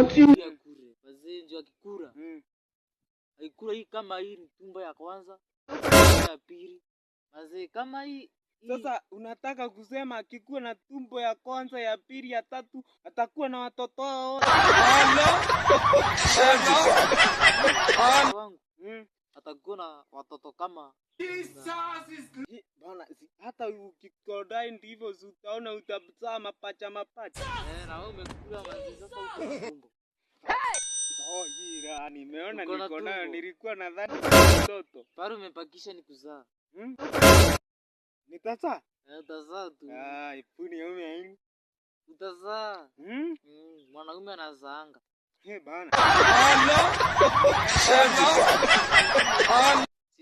Akule. Wazee ndio akikula. Akikula hii kama hii ni tumbo ya kwanza, ya pili. Wazee kama hii. Sasa unataka kusema akikuwa na tumbo ya kwanza, ya pili, ya tatu atakuwa na watoto wote? Wangu atakuwa na watoto kama Bana, hata ukikodai ndivyo utaona utazaa mapacha mapacha. Na wewe umekula maziwa sasa uko na tumbo. Oh, ila nimeona Uko na niko nayo, tumbo. nilikuwa nadhani mtoto. Pale umepakisha ni kuzaa. Nitazaa? Utazaa tu. Ah, ipuni ya ume aini. Utazaa. Mwanaume anazaanga. He bana.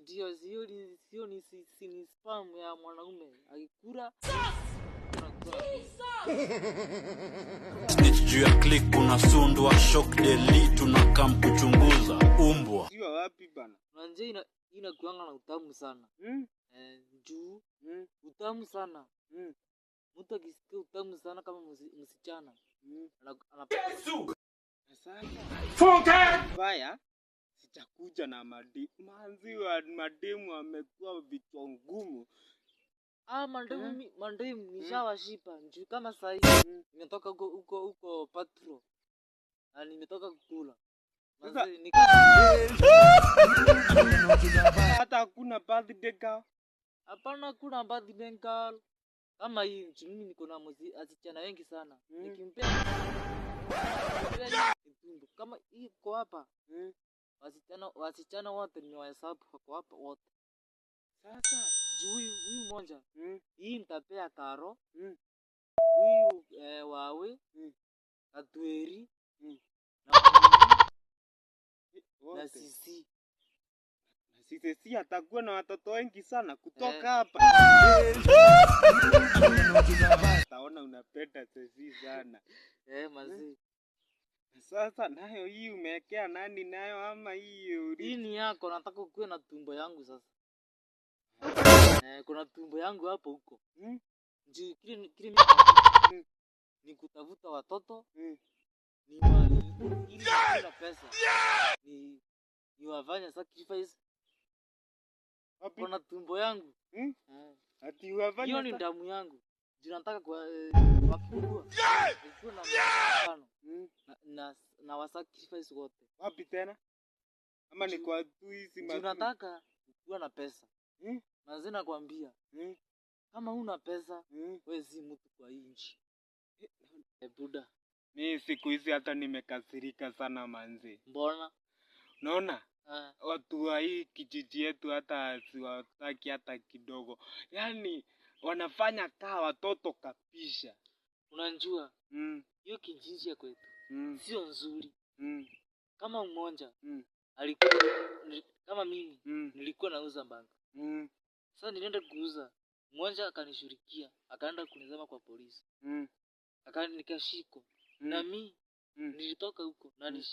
Sio, sio ni, sio ni, si, si ni spam ya mwanaume. Akikula, anakula. Snitch juu ya click unasundwa shock delete unakam kuchunguza umbwa. Sio wapi bana? Unajua inakuanga na utamu sana. Juu utamu sana. Mtu akisikia utamu sana kama msichana. Yesu. Sasa. Funke! Baya. Sijakuja na manzi wa mademu amekuwa vichwa ngumu. Mandemu mandemu nishawashipa. Njoo kama sasa hivi nimetoka huko huko huko patro. Na nimetoka kukula. Sasa Manzi, ni hata hakuna birthday girl. Hapana, kuna birthday girl. Kama hii nchi mimi niko na wasichana wengi sana. Nikimpea tumbo kama hii iko hapa. Wasichana wote nimewahesabu wako hapa wote. Sasa juu huyu mmoja hii nitapea Karo. Huyu Wawe, Katweri, na Wote. na Sisi. Na Sisi si atakuwa na watoto wengi sana kutoka hapa. Taona unapenda Sisi sana. Mazi. Sasa nayo hii umewekea nani nayo ama hii uri? Hii ni yako, nataka ukuwe na tumbo yangu sasa. Kuna tumbo yangu hapo huko. Njoo kile ni kutafuta watoto. Ni mali ili kuna pesa. Ni wafanya sacrifice. Wapi? Kuna tumbo yangu. Ati wafanya Hiyo ni damu yangu. Juu nataka kwa wakikua. Wakikua na mfano. Na wa sacrifice wote. Wapi tena? Ama ni kwa tu hizi Juu matu? nataka kuwa na pesa. Manze nakwambia. Kama huna pesa, wewe si mtu kwa hii nchi. Buda. Mimi siku hizi hata nimekasirika sana manze. Mbona? Unaona? Watu wa hii kijiji yetu hata siwataki hata kidogo. Yaani wanafanya kaa watoto kabisa. Unajua? Hiyo kijiji ya kwetu sio nzuri. Kama mmoja alikuwa kama mimi nilikuwa nauza bangi. Sasa nilienda kuuza. Mmoja akanishurikia, akaenda kunizama kwa polisi. Nikashikwa. Na mimi nilitoka huko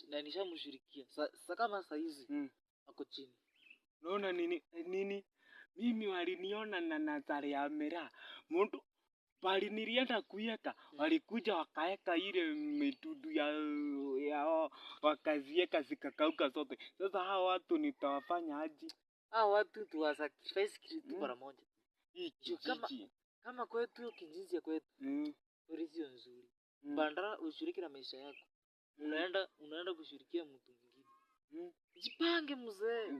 na nishamshirikia. Sa kama saa hizi ako chini. Unaona nini, nini? Mimi waliniona na nazari ya mera. Mtu bali nilienda kuiweka, walikuja wakaeka ile mitudu ya wakazieka zikakauka zote. Sasa hao watu nitawafanya aje? Hao watu tuwasacrifice kitu mara moja. Hii Juu kijiji. kama kwetu kijiji ya kwetu. Kweli sio nzuri. Bandara ushiriki na maisha yako. Unaenda kushirikia mtu mwingine. Jipange mzee.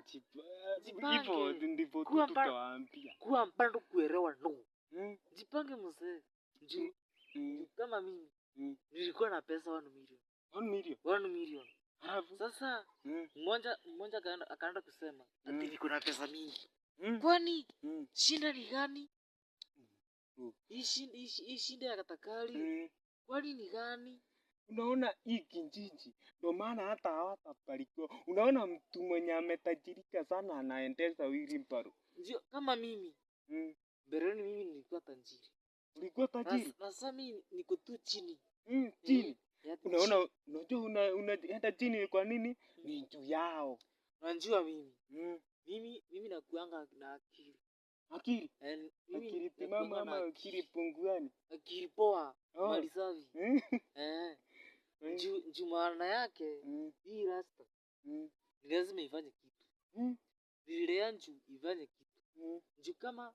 Jipange. Hivyo ndivyo tu Kuwa tutawaambia. mpando kuelewa no. Jipange mzee. Juu kama mimi nilikuwa na pesa 1 million. 1 million? 1 million. Alafu? Sasa mmoja akaenda kusema ati niko na pesa mingi. Kwani shida ni gani? Hii shida ya katakali. Kwani ni gani? Unaona hii kijiji ndio maana hata hawatabarikiwa. Unaona mtu mwenye ametajirika sana anaendesha wheelbarrow. Ndio kama mimi. Mbeleni mimi nilikuwa tajiri. Ulikuwa tajiri? Na sasa mimi niko tu chini. Chini. Ya Unaona, chini. unajua unaenda chini kwa nini? Ni juu yao. Unajua mimi. Mimi nakuanga na akili. Akili? Mimi Akili timamu nakuanga na ama akili punguani? Akili poa, mali safi. Juu maana yake hii rasta ni lazima ifanye kitu. Nililea njuu ifanye kitu. Juu kama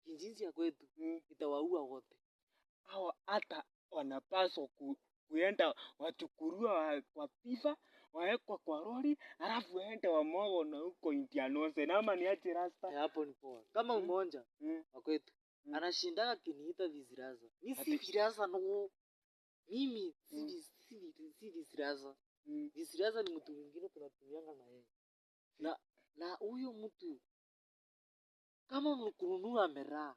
kijinsi ya kwetu itawaua wote. Hawa hata wanapaswa kuenda wachukuliwa kwa pipa wawekwa kwa lori alafu waende wamwagwe na huko Indian Ocean ama ni aje rasta? Eh, hapo ni poa. Kama umoja wa kwetu anashindaga akiniita viziraza. Mi si viraza no. Mimi si si viziraza. Viziraza ni mtu mwingine tunatumianga na yeye. Na huyo mtu kama kununua miraa,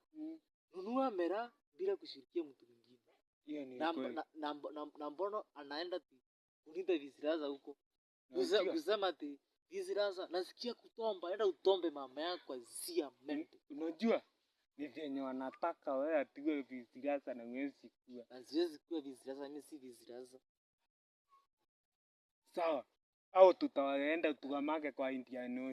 nunua miraa bila kushirikia mtu mwingine. Hiyo ni Na, kweli. na mbono anaenda ti kuniita viziraza huko. Unajua- Kusema ati viziraza nasikia kutomba, enda utombe mama yako azia mente. Unajua ni vyenye wanataka wewe atiwe visirasa na huwezi kuwa. Na siwezi kuwa viziraza, mimi si viziraza. Sawa. Au tutaenda tukamage kwa Indian Ocean.